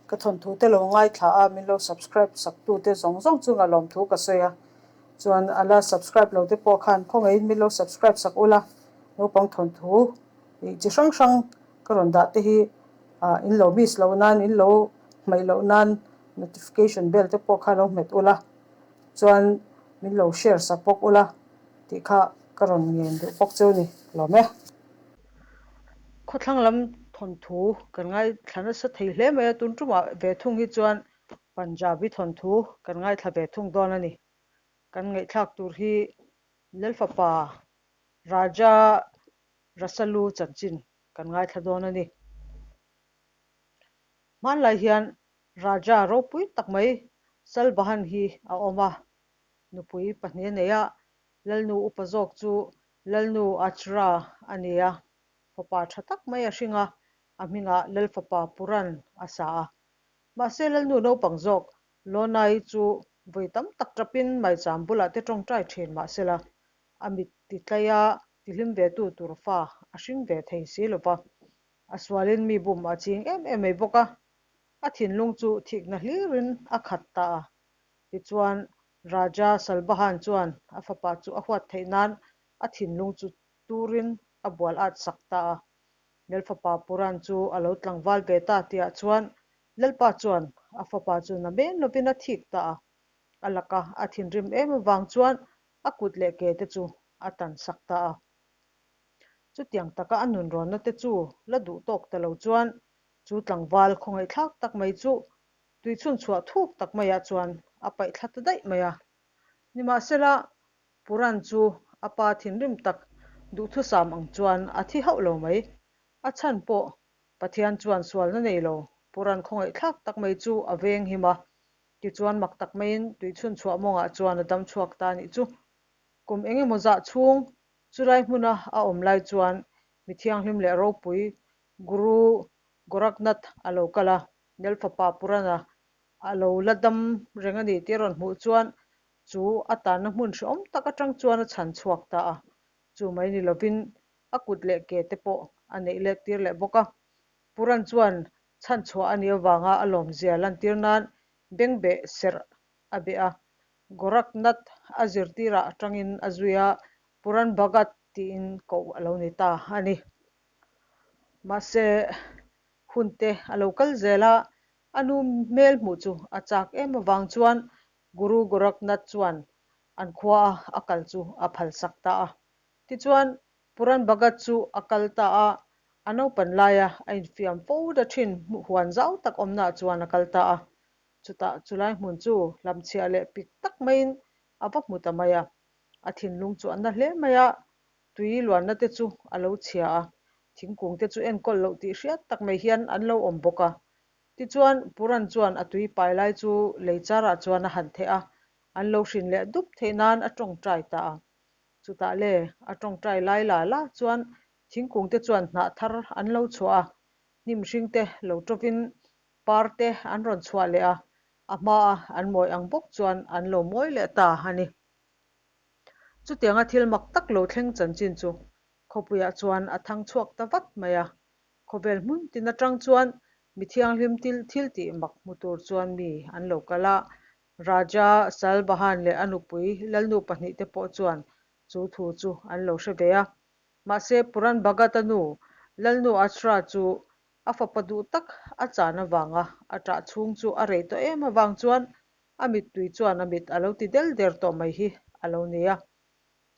Ka thawnthu te lo ngaithla a, min lo subscribe sak tu te zawng zawng chunga lawmthu ka sawi a. Chuan a la subscribe lo te pawh khan khawngaihin min lo subscribe sak ula, naupang thawnthu ih chi hrang hrang ka rawn dah te hi ah in lo miss loh nan, in lo hmaih loh nan notification bell te pawh kha lo hmet ula, chuan min lo share sak bawk ula tih kha ka rawn ngen duh bawk cheu ni lawm e. Khawthlang lam thawnthu kan ngaithla nasa thei hle mai a, tun tumah ve thung hi chuan Punjabi thawnthu kan ngaithla ve thung dawn a ni. Kan ngaihthlak tur hi Lalfapa Raja Rasalu chanchin kan ngaithla dawn a ni. Hmanlai hian Raja ropui tak mai Salbahan hi a awm a, nupui pahnih a nei a, Lalnu upa zawk chu Lalnu Achra a ni a, fapa tha tak mai a hring a, a hmingah Lalfapa Puran a sa a. Mahse Lalnu naupang zawk Lonai chu vawi tam tak tapin maicham bulah te tawngtai thin mahsela a mit ti tlaia tihlim ve tu tur fa a hring ve thei si lo va. A sualin mi bum a ching em em mai bawk a, a thinlung chu thikna hlirin a khat ta a. Tichuan Raja Salbahan chuan a fapa chu a huat theih nan a thinlung chu turin a bual at sak ta a. Lalfapa Puran chu a lo tlangval ve ta tihah chuan Lalpa chuan a fapa chu na men lovin a thik ta a. A laka a thinrim em avang chuan a kut leh ke te chu a tan sak ta a. Chutiang taka a nunrawnna te chu la duh tawk ta lo chuan chu tlangval khawngaihthlak tak mai chu Tui chhunchhuah thuk tak maiah chuan a paih thla ta daih mai a. Nimahsela, Puran chu a pa thinrim tak duhthusam ang chuan a thi hauh lo mai. A chhan pawh Pathian chuan sualna nei lo Puran khawngaihthlak tak mai chu a veng him a. Tichuan mak tak maiin tui chhunchhuah mawngah chuan a dam chhuak ta nih chu. Kum eng emaw zah chhung chulai hmuna a awm lai chuan mi thianghlim leh ropui Guru Gorakhnath a lo kal a. Nelfapa Purana a lo la dam reng a ni tih a rawn hmuh chuan chu a tanna hmun hrehawm tak atang chuan a chhan chhuak ta a. Chu mai ni lovin a kut leh ke te pawh a neih let tir leh bawk a. Puran chuan chhan chhuah a nih avanga a lawmzia lantir nan bengbeh serh a beh a. Gorakhnath a zirtirah atangin a zui a, Puran Bhagat tiin koh a lo ni ta a ni. Mahse, Hun te a lo kal zel a, a nu hmel hmuh chu a chak em avang chuan Guru Gorakhnath chuan an khua a a kal chu a phalsak ta a. Tichuan, Puran Bhagat chu a kal ta a, a naupan laia a infiam fo ta thin huan zau tak awmnaah chuan a kal ta a. Chutah chulai hmun chu hlamchhiah leh pik tak maiin a va hmu ta mai a, a thinlung chu a na hle mai a, Tui luanna te chu a lo chhia a, thingkung te chu enkawl loh tih hriat tak mai hian an lo awm bawk a. Tichuan, Puran chuan a tui pai lai chu lei charah chuan a han theh a, an lo hrin leh dup theih nan a tawngtai ta a. Chutah le, a tawngtai lai la la chuan thingkung te chuan hnah thar an lo chhuah a, hnim hring te lo tawvin par te an rawn chhuah leh a, a hmaa an mawi ang bawk chuan an lo mawi leh ta a ni. Chutianga thil mak tak lo thleng chanchin chu khawpuiah chuan a thang chhuak ta vat mai a. Khawvel hmun tin atang chuan mi thianghlim til thil tih mak hmu tur chuan mi an lo kal a. Raja Salbahan leh a nupui Lalnu pahnihte pawh chuan chu thu chu an lo hre ve a. Mahse Puran Bhagat-a nu Lalnu Achra chu a fapa duh tak a chan avanga a ṭah chhung chu a rei tawh em avang chuan A mittui chuan a mit a lo ti del der tawh mai hi a lo ni a.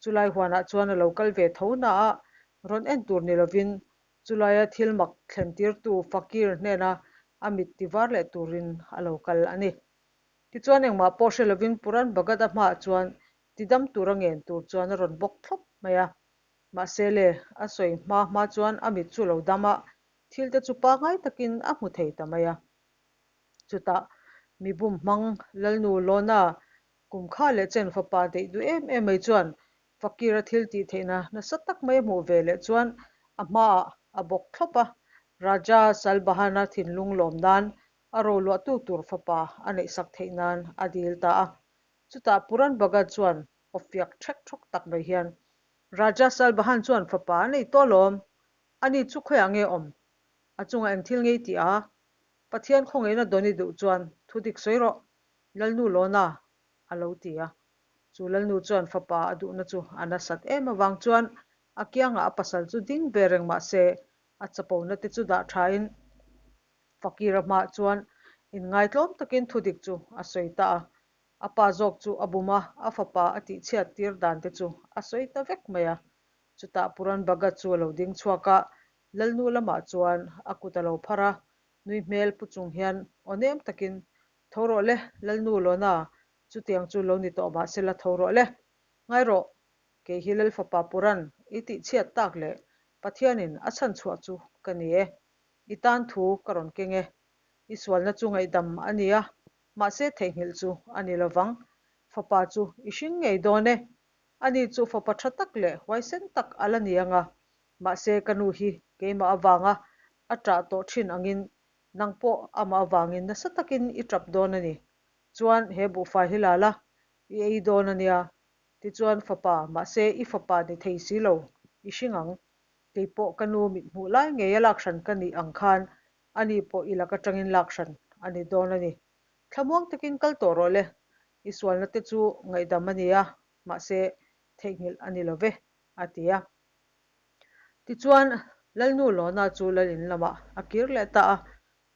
Chulai huanah chuan a lo kal ve tho na a, rawn en tur ni lovin chulaia thil mak thlen tirtu Fakir hnena a mit ti var leh turin a lo kal a ni. Tichuan engmah pawh hre lovin Puran Bhagat-a hmaah chuan tidam tura ngen tur chuan a rawn bawk thlawp mai a. Mahse le, a sawi hma hma chuan a mit chu lo dam a, thil te chu pangngai takin a hmu thei ta mai a. Chutah mi bum hmang Lalnu Lawna kum kha leh chen fapa deih duh em em mai chuan Fakira thil tih theihna nasa tak mai a hmuh ve leh chuan a hmaah a bawk thlawp a, Raja Salbahana thinlung lawm nan a roluahtu tur fapa a neihsak theih nan a dil ta a. Chutah Puran Bhagat chuan aw fiak ṭhek ṭhawk tak mai hian Raja Salbahan chuan fapa a nei tawh alawm, ani chu khawiah nge awm? A chungah eng thil ngei tih a? Pathian khawngaihna dawn i duh chuan thu dik sawi rawh, Lalnu Lawna, a lo ti a. Chu Lalnu chuan fapa a duhna chu a nasat em avang chuan a kiangah a pasal chu ding ve reng mah se a chapona te chu dah thain Fakira hmaah chuan inngaitlawm takin thu dik chu a sawi ta a. A pa zawk chu a bum a, a fapa a tihchhiat tir dan te chu a sawi ta vek mai a. Chutah Puran Bhagat chu a lo ding chhuak a, Lalnu lamah chuan a kut a lo phar a, nui hmel pu chung hian aw nem takin, Tho rawh le, Lalnu Lawna, chutiang chu lo ni tawh mahse la tho rawh le. Ngai rawh, kei hi Lal fapa Puran i tihchhiat tak leh Pathianin a chhan chhuah chu ka ni e. I tan thu ka rawn keng e. I sualna chu ngaihdam a ni a, mahse theihnghilh chu a ni lovang. Fapa chu i hring ngei dawn e. Ani chu fapa tha tak leh huaisen tak a la ni ang a, mahse ka nu hi keimah avanga a ṭah tawh ṭhin angin nang pawh amah avangin nasa takin i ṭap dawn a ni. Chuan he buhfai hi la la, i ei dawn a nia. Tichuan fapa, mahse i fapa ni thei si lo, i hring ang. Kei pawh ka nu mithmuh lai ngeia lak hran ka nih ang khan ani pawh i lak aṭangin lak hran a ni dawn a ni. Thlamuang takin kal tawh rawh le, i sualna te chu ngaihdam a ni a, mahse theihnghilh a ni lo ve, a ti a. Tichuan, Lalnu Lawna chu Lal in lamah a kir leh ta a,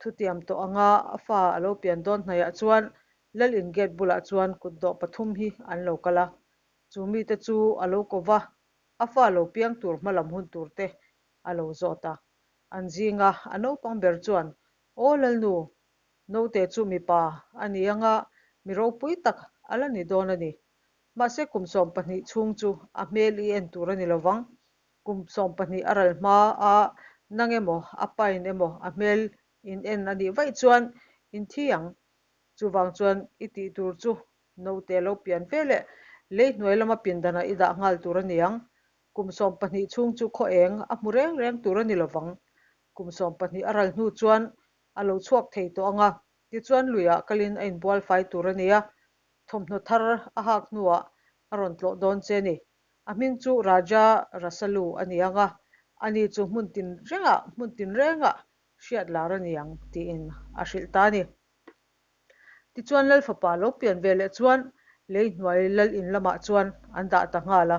thutiam tawh anga a fa a lo pian dawn hnaihah chuan Lal in gate bulah chuan kutdawh pathum hi an lo kal a, chu mite chu a lo ko va, a fa lo piang tur hmalam hun tur te a lo zawt a. An zinga a naupang ber chuan, Aw Lalnu, Naute chu mipa a ni anga mi ropui tak a la ni dawn a ni. Mahse kum 12 chhung chu a hmel i en tur a ni lovang. Kum 12 a ral hma a nang emaw a pain emaw a hmel in en a nih vaih chuan in thi ang. Chuvang chuan i tih tur chu naute lo pian ve leh lei hnuai lama pindanah i dah nghal tur a ni ang. Kum 12 chhung chu khaw eng a hmu reng reng tur a ni lovang. Kum 12 a ral hnu chuan a lo chhuak thei tawh ang a, tichuan luiah kalin a inbual fai tur a ni a, thawmhnaw thar a hak hnuah a rawn tlawh dawn che a ni. A hming chu Raja Rasalu a ni ang a, ani chu hmun tin rengah hmun tin rengah hriat lar a ni ang tiin a hrilh ta a ni. Tichuan Lal fapa lo pian ve leh chuan lei hnuai Lal in lamah chuan an dah ta nghal a,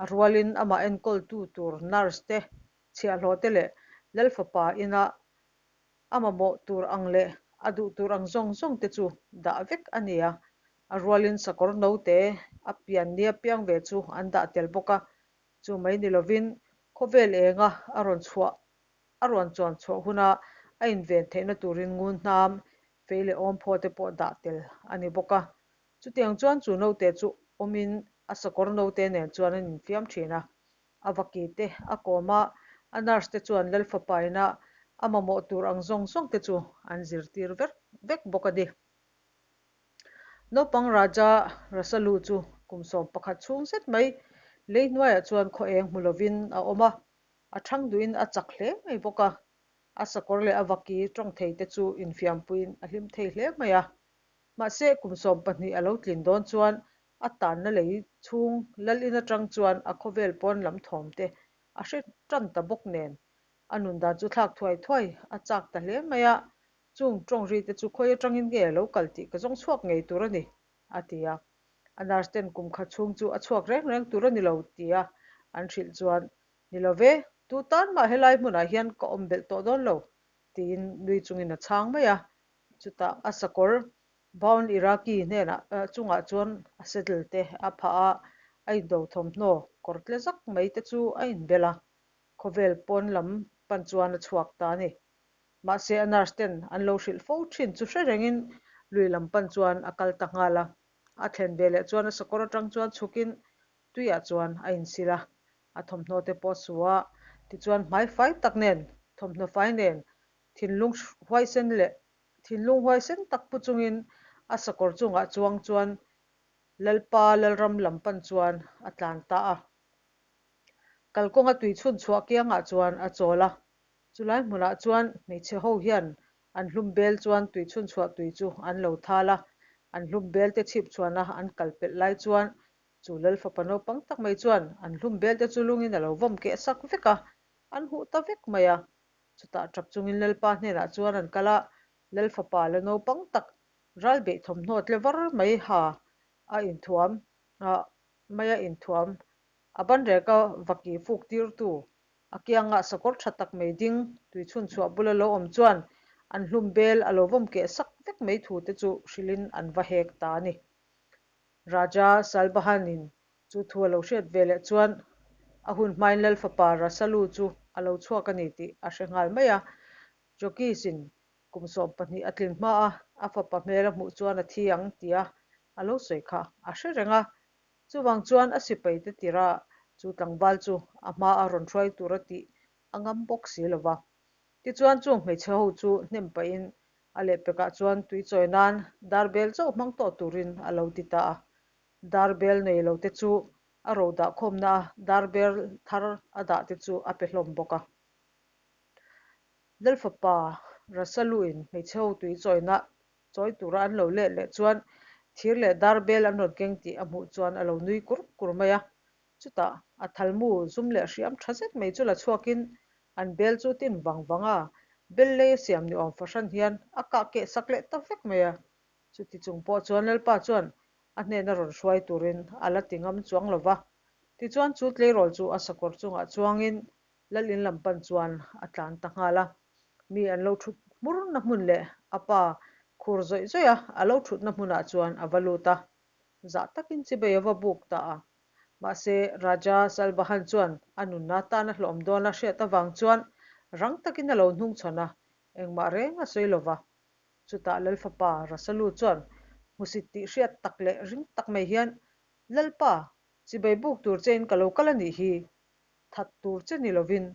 a rualin amah enkawltu tur nurse te, chhiahhlawh te leh Lal fapa ina A mamawh tur ang leh a duh tur ang zawng zawng te chu dah vek a ni a, a rualin sakawr note a pian nia piang ve chu an dah tel bawk a, chu mai ni lovin khawvel enga a rawn chhuah a rawn chuan chhuah huna a inven theihna turin ngun hnam fei leh awmphaw te pawh dah tel a ni bawk a. Chutiang chuan chu note chu awmin a sakawr note nen chuan an infiam thin a, A vaki te a kawm a, a nurse te chuan Lal fapaina a mamawh tur ang zawng zawng te chu an zirtir vek vek bawk a ni. Naupang Raja Rasalu chu kum 11 chhung zet mai lei hnuaiah chuan khaw eng hmu lovin a awm a, a thang duhin a chak hle mai bawk a. A sakawr leh a vaki tawng thei te chu infiampuiin a hlim thei hle mai a. Mahse kum 12 a lo tlin dawn chuan A tanna lei chhung lal in atang chuan a khawvel pawn lam thawm te a hre tan ta bawk nen a nun dan chu thlak thuai thuai a chak ta hle mai a, chung tawng ri te chu khawi atangin nge a lo kal tih ka zawng chhuak ngei tur a ni, a ti a. A nurse ten kum khat chhung chu a chhuak reng reng tur a ni lo tia an hrilh chuan, Ni lo ve, tu tan mah helai hmunah hian ka awm belh tawh dawn lo, tiin nui chungin a chhang mai a. Chutah a sakawr Bound Iraqi hnenah chungah chuan a saddle te a phah a, a indo thawmhnaw kawr tle zak mai te chu a inbel a, khawvel pawn lam pan chuan a chhuak ta a ni. Mahse a nurse ten an lo hrilh fo thin chu hre rengin lui lam pan chuan a kal ta nghal a. A thlen ve leh chuan a sakawr atang chuan chhukin tuiah chuan a insil a, a thawmhnaw te pawh a su a, tichuan hmai fai tak nen, thawmhnaw fai nen, thinlung huaisen leh Thinlung huaisen tak pu chungin a sakawr chungah chuang chuan Lalpa Lalram lam pan chuan a tlan ta a. Kalkawnga tui chhun chhuah kiangah chuan a chawl a. Chulai hmunah chuan hmeichhe ho hian an hlum bel chuan tui chhun chhuah tui chu an lo thal a. An hlum bel te chhip chhuana an kal pelh lai chuan chu Lal fapa naupang tak mai chuan an hlum bel te chu lungin a lo vawm keh sak vek a, an huh ta vek mai a. Chutah tap chungin Lalpa hnenah chuan an kal a, Lal fapa la naupang tak ral beih thawmhnaw tle var mai ha a inthuam mai a inthuam a banreka vaki fuk tirtu a kiangah sakawr tha tak mai ding tuichhun chhuah bula lo awm chuan an hlum bel a lo vawm keh sak vek mai thu te chu hrilhin an va hek ta a ni. Raja Salbahanin chu thu a lo hriat ve leh chuan a hun hmain Lal fapa Rasalu chu a lo chhuak a ni tih a hre nghal mai a. Jockeys-in kum 12 a tlin hma a, a fapa hmel a hmuh chuan a thi ang tia a lo sawi kha a hre reng a. Chuvang chuan a sipai te tira chu tlangval chu a hma a rawn hruai tur a tih a ngam bawk si lo va. Tichuan chung hmeichhe ho chu hnem pahin a lehpekah chuan tui chawi nan darbel chauh hmang tawh turin a lo ti ta a. Darbel nei lo te chu a ro dah khawmna a darbel thar a dah te chu a pe hlawm bawk a. Lalfapa Rasaluin hmeichhe ho tui chawina chawi tura an lo let leh chuan thir leh darbel an rawn keng tih a hmuh chuan a lo nui kur kur mai a. Chutah a thalmu zum leh hriam tha zet mai chu la chhuakin an bel chu tin vang vang a, bel lei a siam ni awm fahran hian a kah keh sak leh ta vek mai a. Chuti chung pawh chuan Lalpa chuan a hnena rawn hruai turin a la ti ngam chuang lo va. Tichuan chu tleirawl chu a sakawr chungah chuangin Lal in lam pan chuan a tlan ta nghal a. Mi an lo thut hmurna hmun leh a pa khur zawih zawih a, a lo thutna hmunah chuan a va lut a. Zah takin chibei a va buk ta a. Mahse, Raja Salbahan chuan a nunna tan a hlawm dawn a hriat avang chuan rang takin a lo hnungchhawn a, engmah reng a sawi lo va. Chutah Lal fapa Rasalu chuan hmusit tih hriat tak leh ring tak mai hian, Lalpa, chibei buk tur chein ka lo kal a nih hi, That tur che ni lovin,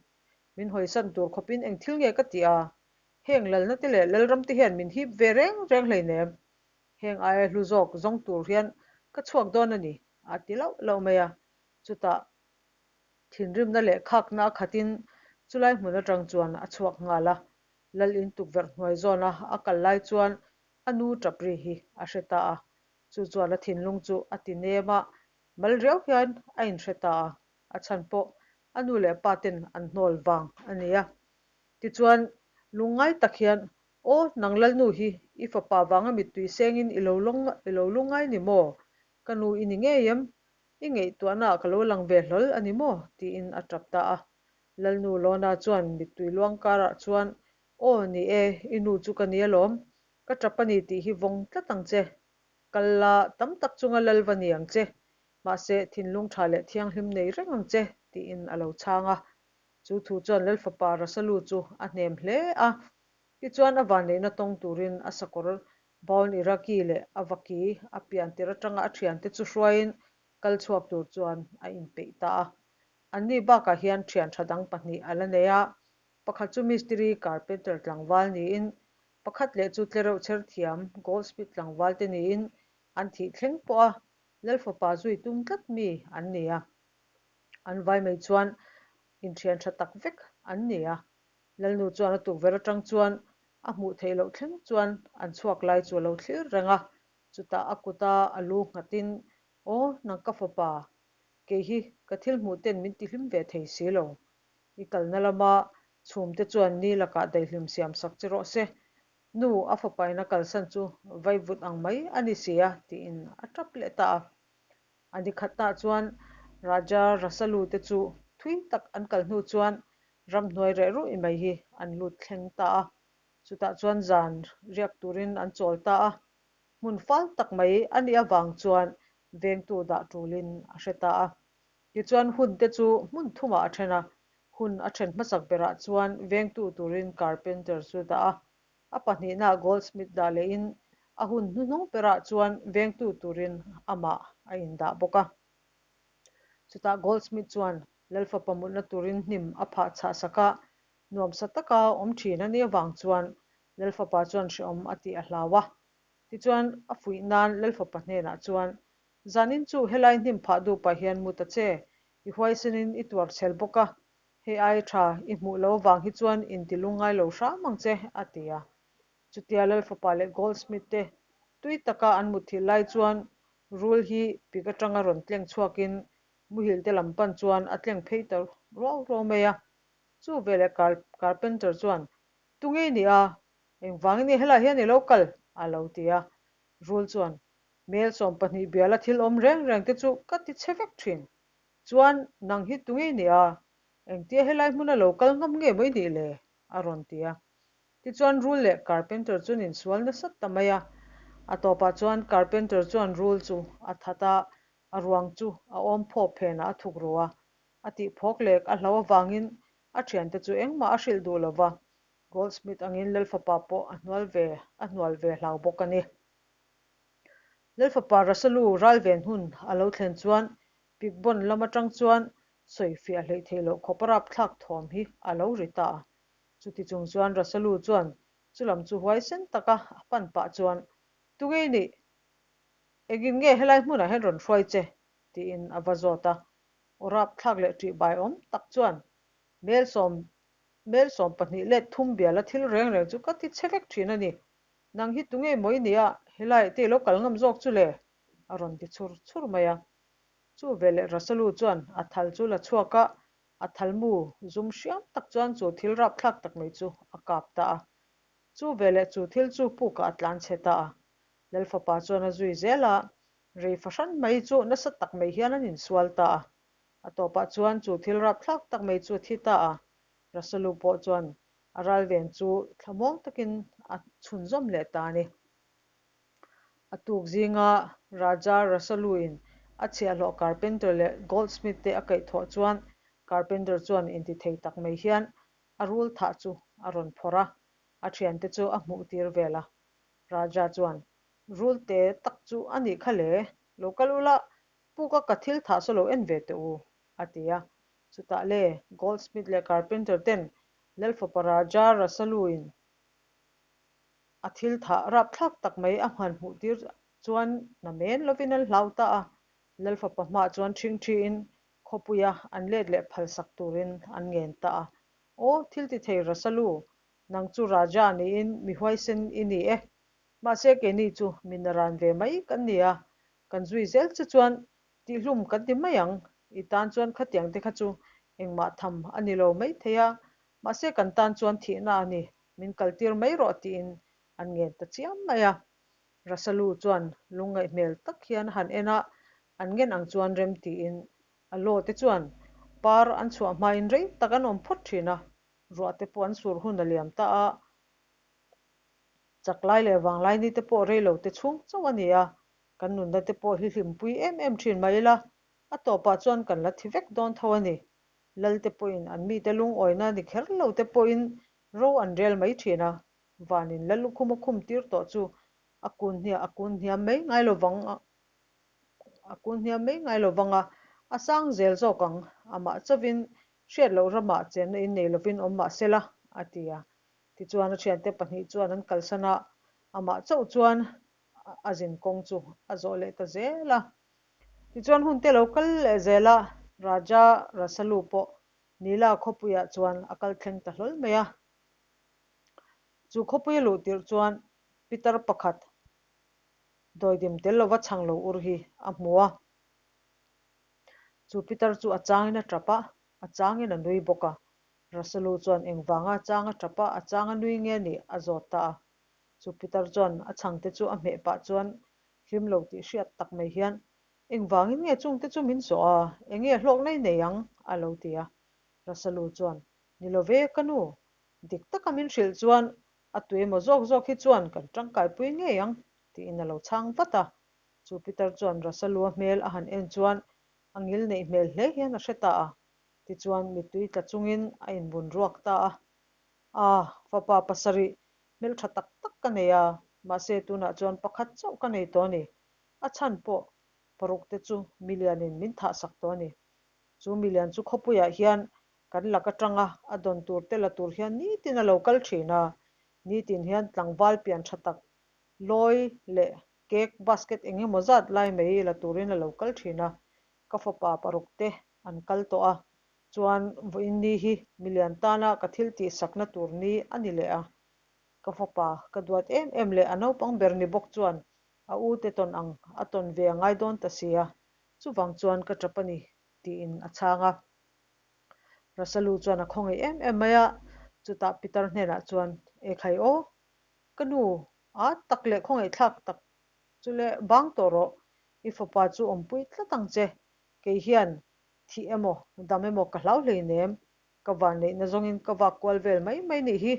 min hawisan tur khawpin eng thil nge ka ti a? Heng lalna te leh lalram te hian min hip ve reng reng hleinem. Heng aia hlu zawk zawng tur hian ka chhuak dawn a ni, a ti lauh lauh mai a. Chutah thinrimna leh khakna a khatin chulai hmun atang chuan a chhuak nghal a. Lal in tukverh hnuai zawna a kal lai chuan a nu tap ri hi a hre ta a. Chu chuan a thinlung chu a ti nem a, mal riau hian a inhre ta a. A chhan pawh a nu leh pa ten an hnawl vang a ni a. Tichuan, lungngai tak hian, Aw, nang Lalnu hi i fapa vanga mittui sengin i lo i lo lungngai ni maw? Ka nu i ni ngei em? I ngaihtuahnaah ka lo lang ve hlawl a ni maw? tiin a tap ta a. Lalnu Lona chuan mittui luang karah chuan, Aw, ni e, i nu chu ka ni alawm. Ka tap a ni tih hi vawng tlat ang che. Kal la tam tak chunga lal va ni ang che. Mahse, thinlung tha leh thianghlim nei reng ang che, tiin a lo chhang a. Chu thu chuan Lal fapa Rasalu chu a hnem hle a. Tichuan a vanneihna tawng turin a sakawr Bawn Iraqi leh a vaki a pian tir atanga a thiante chu hruaiin kal chhuak tur chuan a inpeih ta a. Anni bakah hian thian tha dang pahnih a la nei a, pakhat chu mistiri carpenter tlangval niin pakhat leh chu tlereuh chher thiam goldsmith tlangval te niin an thih thleng pawh a Lal fapa zui tum tlat mi an ni a, an vai mai chuan inthian tha tak vek an ni a. Lalnu chuan a tukverh atang chuan a hmuh theih loh thleng chuan an chhuak lai chu a lo thlir reng a, chutah a kuta a lu nghatin, Aw, nang ka fapa, kei hi ka thil hmuh ten min tihlim ve thei si lo. I kalna lama chhumte chuan ni lakah daihlim siam sak che rawh se, Nu, a fapain a kalsan chu vaivut ang mai a ni si a, tiin a tap leh ta a. A ni khatnah chuan Raja Rasalu te chu thui tak an kal hnu chuan ramhnuai reh ruih mai hi an lut thleng ta a. Chutah chuan zan riak turin an chawl ta a. Hmun fal tak mai a nih avang chuan vengtu dah tulin a hre ta a. Tichuan hun te chu hmun thumah a then a, hun a then hmasak berah chuan vengtu turin carpenter chu dah a, a pahnihnaah goldsmith dah lehin a hun hnuhnung berah chuan vengtu turin amah a indah bawk a. Chutah goldsmith chuan Lalfapa mutna turin hnim a phah chhah sak a, nuamsa taka awm thin a nih avang chuan Lalfapa chuan hrehawm a tih a hlau a. Tichuan a fuih nan Lalfapa hnenah chuan Zanin chu helai hnim phah duh pah hian mu ta che, i huaisenin i tuar chhel bawk a, hei ai tha i hmuh lo vang hi chuan inti lungngai lo hram ang che, a ti a. Chutia Lal fapa leh Goldsmith te tui taka an mutthilh lai chuan rul hi pik atanga rawn tleng chhuakin muhil te lam pan chuan a tleng phei ta ruau ruau mai a. Chu veleh Carpenter chuan, Tunge i nih a? Engvangin nge helaiah hian i lo kal? a lo ti a. Rul chuan, Mel 12 biala thil awm reng reng te chu ka ti chhe vek thin. Chuan, nang hi tunge i nih a? Engtia helai hmuna lo kal ngam nge maw i nih le? a rawn ti a. Tichuan Rul leh Carpenter chu an insual nasa ta mai a. A tawpah chuan Carpenter chuan Rul chu a that a, a ruang chu a awm phawp phenah a thuk ru a. A tih phawk lek a hlo avangin a thiante chu engmah a hrilh duh lo va, Goldsmith angin Lalfapa pawh a hnual ve a hnual ve hlau bawk a ni. Lalfapa Rasalu ralven hun a lo thlen chuan Pikbawn lam atang chuan sawi fiah hleih theih loh khawp a rapthlak thawm hi a lo ri ta a. Chuti chung chuan Rasalu chuan chulam chu huaisen taka a pan pah chuan, Tunge i nih? Engin nge helai hmunah hian rawn hruai che? tiin a va zawt a. Aw rapthlak leh ṭihbai awm tak chuan mel sawm mel 12 let thum biala thil reng reng chu ka ti chhe vek ṭhin a ni. Nang hi tunge maw i nih a, helai te i lo kal ngam zawk chu le? a rawn ti chhur chhur mai a. Chu veleh Rasalu chuan a thal chu la chhuak a, a thal mu zum hriam tak chuan chu thil rapthlak tak mai chu a kap ta a. Chu veleh chu thil chu pukah a tlan chhe ta a. Lalfapa chuan a zui zel a, rei fahran mai chu nasa tak mai hian an insual ta a. A tawpah chuan chu thil rapthlak tak mai chu a thi ta a. Rasalu pawh chuan a ralven chu thlamuang takin a chhunzawm leh ta a ni. A tuk zinga Raja Rasalu-in a chhiahhlawh Carpenter leh Goldsmith te a kaihthawh chuan Carpenter chuan intithei tak mai hian a rul thah chu a rawn phawrh a, a thiante chu a hmuh tir vel a. Raja chuan, Rul te tak chu a nih kha le, lo kal ula, puka ka thil thah saw lo en ve teh u, a ti a. Chutah le, Goldsmith leh Carpenter ten Lalfapa Raja Rasalu-in a thil thah rapthlak tak mai a hman hmuh tir chuan namen lovin an hlau ta a. Lalfapa hmaah chuan ṭhingṭhiin khawpuia an let leh phalsak turin an ngen ta a. Aw, thil ti thei Rasalu, nang chu Raja niin mi huaisen i ni e. Mahse keini chu mi naran ve mai kan ni a, kan zui zel che chuan Tihhlum kan ti mai ang, i tan chuan khatiang te kha chu engmah tham a ni lo mai thei a, mahse kan tan chuan thihna a ni, min kaltir mai rawh tiin an ngen ta chiam mai a. Rasalu chuan lungngaih hmel tak hian a han en a, an ngen ang chuan rem tiin a law te chuan par an chhuah hmain rei tak an awm phawt thin a, ruah te pawh an sur hun a liam ta a, chak lai leh vanglai ni te pawh rei lo te chhung chauh a ni a, Kan nunna te pawh hi hlimpui em em thin mai ila, a tawpah chuan kan la thi vek dawn tho a ni. Lal te pawhin an mite lungawina ni kher lo te pawhin ro an rel mai thin a, vanin la lukhum a khum tir tawh chu a kun hniah a kun hniam mai ngai lo vang a, a kun hniam mai ngai lo vang a, a sang zel zawk ang, amah chauhin hriat loh ramah chenna in nei lovin awm mah sela, a ti a. Tichuan a thiante pahnih chuan an kalsan a, amah chauh chuan a zin kawng chu a zawh leh ta zel a. Tichuan hun te lo kal leh zel a, Raja Rasalu pawh Nila khawpuiah chuan a kal thleng ta hlawl mai a. Chu khawpui a luh tirh chuan pitar pakhat dawidim tel lova chhang lo ur hi a hmu a. Chu pitar chu a changin a tap a, a changin a nui bawk a. Rasalu chuan engvanga a chang a tap a, a chang a nui nge nih a zawt ta a. Chu pitar chuan a chhangte chu a hmeh pah chuan hlim lo tih hriat tak mai hian, Engvangin nge chungte chu min zawh a, enge hlawkna i nei ang? a lo ti a. Rasalu chuan, Ni lo ve ka nu, dik taka min hrilh chuan a tuemaw zawk zawk hi chuan kan tangkaipui ngei ang, tiin a lo chhang vat a. Chu pitar chuan Rasalua hmel a han en chuan a ngil neih hmel hle hian a hre ta a. Tichuan mittui tla chungin a inbun ruak ta a. A, fapa pasarih hmeltha tak tak ka nei a, mahse tunah chuan pakhat chauh ka nei tawh a ni. A chhan pawh paruk te chu milianin min thahsak tawh a ni. Chu milian chu khawpuiah hian kan lak atanga a dawn tur te la tur hian nitin a lo kal thin a, nitin hian tlangval pian tha tak lawi leh cake basket eng emaw zat lai mai la turin a lo kal thin a, ka fapa paruk te an kal tawh a, Chuan vawiin ni hi milian tana ka thil tihsakna tur ni a ni leh a. Ka fapa ka duat em em leh a naupang ber ni bawk chuan a u te tawn ang a tawn ve a ngai dawn ta si a, chuvang chuan ka tap a ni tiin a chhang a. Rasalu chuan a khawngaih em em mai a, chutah Pitar hnenah chuan, Ekhai aw! Ka nu, a tak leh khawngaihthlak tak chu le bang tawh rawh, i fapa chu awmpui tlat ang che, kei hian thih emaw dam emaw ka hlau hleinem, ka vanneihna zawngin ka vak kual vel mai mai nih hi,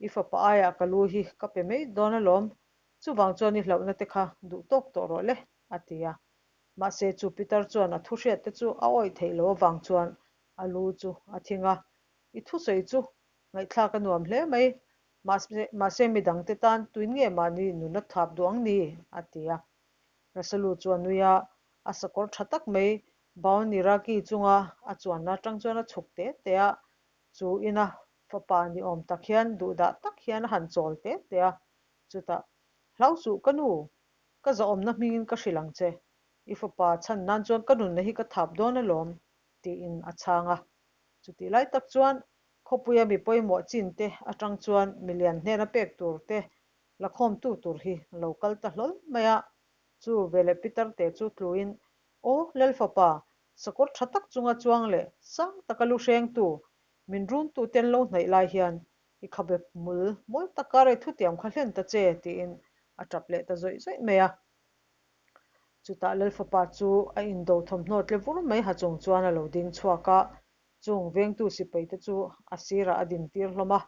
i fapa aiah ka lu hi ka pe mai dawn alawm, chuvang chuan i hlauhna te kha duh tawk tawh rawh le, a ti a. Mahse chu pitar chuan a thu hriat te chu a awih theih loh avang chuan a lu chu a thing a, I thusawi chu ngaihthlak a nuam hle mai, mahse midangte tan tuin nge mahni nuna thap duh ang ni? a ti a. Rasalu chu a nui a, a sakawr tha tak mai Baoniraki chunga a chuanna atang chuan a chhuk te te a, chu ina fapa ni awm tak hian duhdah tak hian a han chawl te te a, chutah, Hlau suh ka nu, ka zahawmna hmingin ka hrilh ang che, i fapa chhan nan chuan ka nunna hi ka thap dawn alawm, tiin a chhang a. Chutih lai tak chuan khawpuia mi pawimawh chin te atang chuan milian hnena pek tur te la khawmtu tur hi a lo kal ta hlawl mai a. Chu veleh Peter te chu tluin, Aw Lalfapa, sakawr tha tak chunga chuang leh sang taka lu hrengtu, min runtu te an lo hnaih lai hian i khabe hmul mawi tak kar i thutiam kha hlen ta che, tiin a tap leh ta zawih zawih mai a. Chutah Lalfapa chu a indo thawmhnaw tle vur mai ha chung chuan a lo ding chhuak a, chung vengtu sipai te chu a sirah a din tir hlawm a.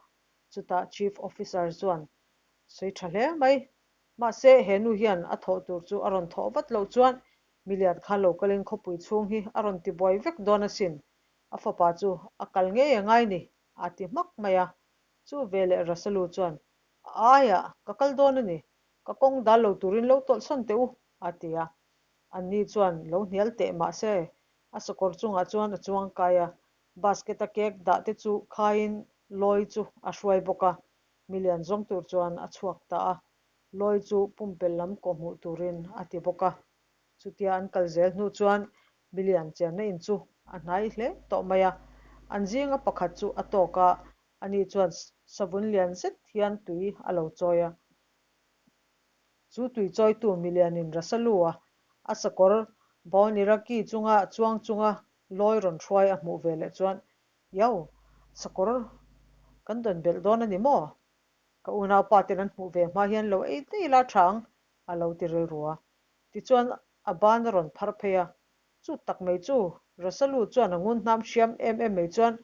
Chutah Chief Officer chuan, Sawi tha hle mai. Mahse, he nu hian a thawh tur chu a rawn thawh vat loh chuan milian kha lo kalin khawpui chhung hi a rawn tibuai vek dawn asin. A fapa chu a kal ngei a ngai ni, a ti hmak mai a. Chu veleh Rasalu chuan, A aiah ka kal dawn a ni, Ka kawng dal lo turin lo tawlhsawn teh u, a ti a. Anni chuan lo hnial teh mah se, a sakawr chungah chuan a chuang kai a, basket-a cake dah te chu khaiin lawi chu a hruai bawk a, milian zawng tur chuan a chhuak ta a, lawi chu pumpelh lam kawhhmuh turin a ti bawk a. Chutia an kal zel hnu chuan milian chenna in chu a hnai hle tawh mai a, an zinga pakhat chu a tawk a, ani chuan savun lian zet hian tui a lo chawi a. Chu tui chawitu milianin Rasalua a sakawr Baoniraki chunga chuang chunga lawi rawn hruai a hmuh ve leh chuan, Iau, sakawr kan dawn belh dawn a ni maw? Ka unaupa ten an hmuh ve hma hian lo ei daih ila tha ang, a lo ti rilru a. Tichuan a ban a rawn phar phei a, chu tak mai chu Rasalu chuan a ngun hnam hriam em em mai chuan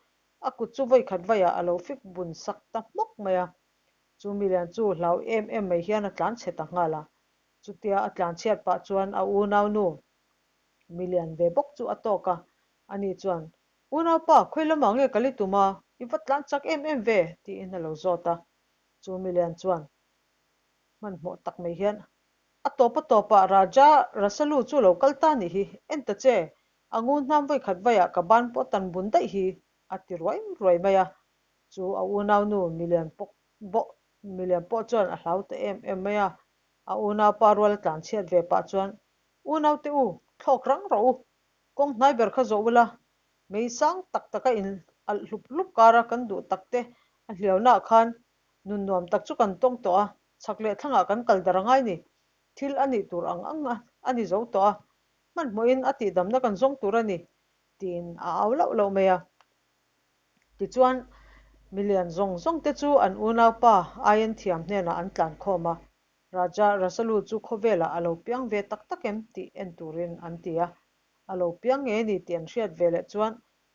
a kut chu vawikhat vaiah a lo fik bun sak ta hmawk mai a. Chu milian chu hlau em em mai hian a tlan chhe ta nghal a. Chutia a tlan chhiat pah chuan a unaunu milian ve bawk chu a tawk a, ani chuan, Unaupa, khawi lamah nge kal i tum a, i va tlan chak em em ve? tiin a lo zawt a. Chu milian chuan hmanhmawh tak mai hian, A tawp a tawpah Raja Rasalu chu lo kal ta nih hi, en ta che, a ngun hnam vawikhat vaiah ka ban pawh tan bun daih hi, a ti ruai ruai mai a. Chu a unaunu milian pawk bawh milian pawh chuan a hlau ta em em mai a, a unaupa rual a tlan chhiat ve pah chuan, Unaute u, thlawk rang rawh u, kawng hnai ber kha zawh ula, mei sang tak taka in alh hlup hlup kara kan duh tak te a hliaunaah khan nun nuam tak chu kan tawng tawh a, chhak leh thlangah kan kal dar a ngai ni, thil a nih tur ang ang a ni zo tawh a, hmanhmawhin a tihdamna kan zawng tur a ni, tiin a au lauh lauh mai a. Tichuan, milian zawng zawng te chu an unaupa Ayen thiam hnenah an tlan khawm a, Raja Rasalu chu khawvelah a lo piang ve tak tak em tih en turin an ti a. A lo piang ngei a ni tih an hriat ve leh chuan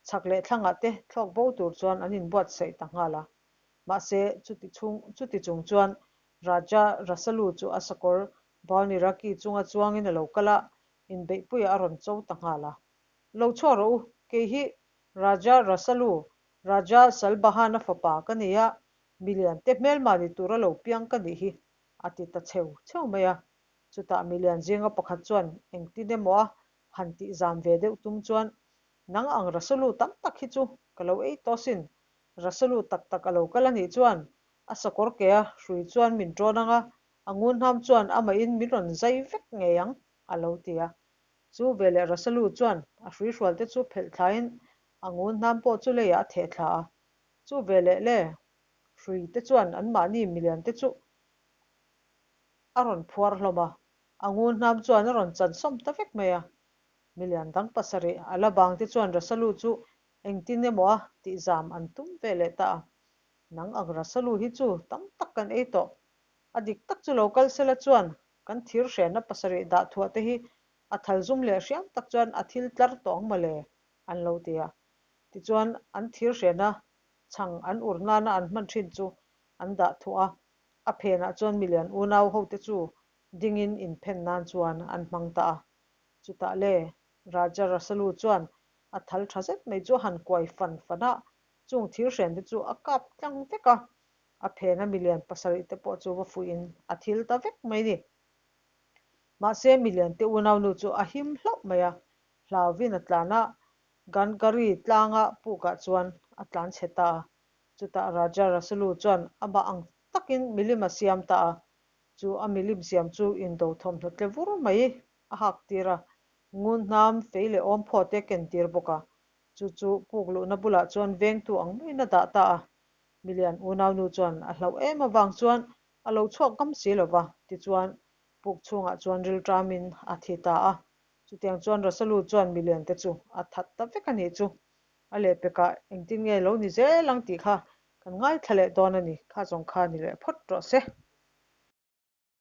chhak leh thlangah te thlawk bo tur chuan an inbuatsaih ta nghal a. Mahse, chuti chhung chuti chung chuan Raja Rasalu chu a sakawr Bauniraki chunga chuangin a lo kal a, inbeihpuiah a rawn cho ta nghal a. Lo chhuak rawh u, kei hi Raja Rasalu, Raja Salbahana fapa ka ni a, milian te hmelma ni tura lo piang ka nih hi, a ti ta cheu cheu mai a. Chutah milian zinga pakhat chuan engtin emaw a han tih zam ve deuh tum chuan, Nang ang Rasalu tam tak hi chu ka lo ei tawh sin, Rasalu tak tak a lo kal a nih chuan a sakawr ke a hrui chuan min ṭawn ang a, a ngunhnam chuan amahin min rawn zai vek ngei ang, a lo ti a. Chu veleh Rasalu chuan a hruihrual te chu phelh thlain a ngun hnam pawh chu leiah a theh thla a. Chu veleh le hrui te chuan anmahni milian te chu a rawn phuar hlawm a, a ngun hnam chuan a rawn chan sawm ta vek mai a. Milian dang pasarih a la bang te chuan Rasalu chu engtin emaw a tih zam an tum ve leh ta a. Nang ang Rasalu hi chu tam tak kan ei tawh. A dik tak chu lo kal sela chuan kan thir hrenna pasarih dah thuah te hi a thal zum leh hriam tak chuan a thil tlar tawh ang mawle, an lo ti a. Tichuan an thir hrena chhang an ur nana an hman thin chu an dah thuah a, a phenah chuan milian unau hote chu dingin inphen nan chuan an hmang ta a. Chutah le, Raja Rasalu chuan a thal tha zet mai chu a han kuai fan fan a, chung thir hren te chu a kap tlang vek a, a phena milian pasarih te pawh chu va fuihin a thil ta vek mai ni. Mahse milian te unaunu chu a him hlauh mai a, hlauvin a tlan a, Gangari tlanga pukah chuan a tlan chhe ta a. Chutah Raja Rasalu chuan amah ang takin milim a siam ta a, chu a milim siam chu indo thawmhnaw tle vur mai a hak tir a, ngun hnam fei leh awm phaw te a ken tir bawk a, chu chu puk luhna bulah chuan vengtu ang maiin a dah ta a. Milian unaunu chuan a hlauh em avang chuan a lo chhuak ngam si lo va, tichuan puk chhungah chuan rilṭamin a thi ta a. Chutiang chuan Rasalu chuan milian te chu a that ta vek a nih chu. A lehpekah engtin nge lo ni zel ang tih kha kan ngaithla leh dawn a ni. Kha zawng kha ni leh phawt rawh se.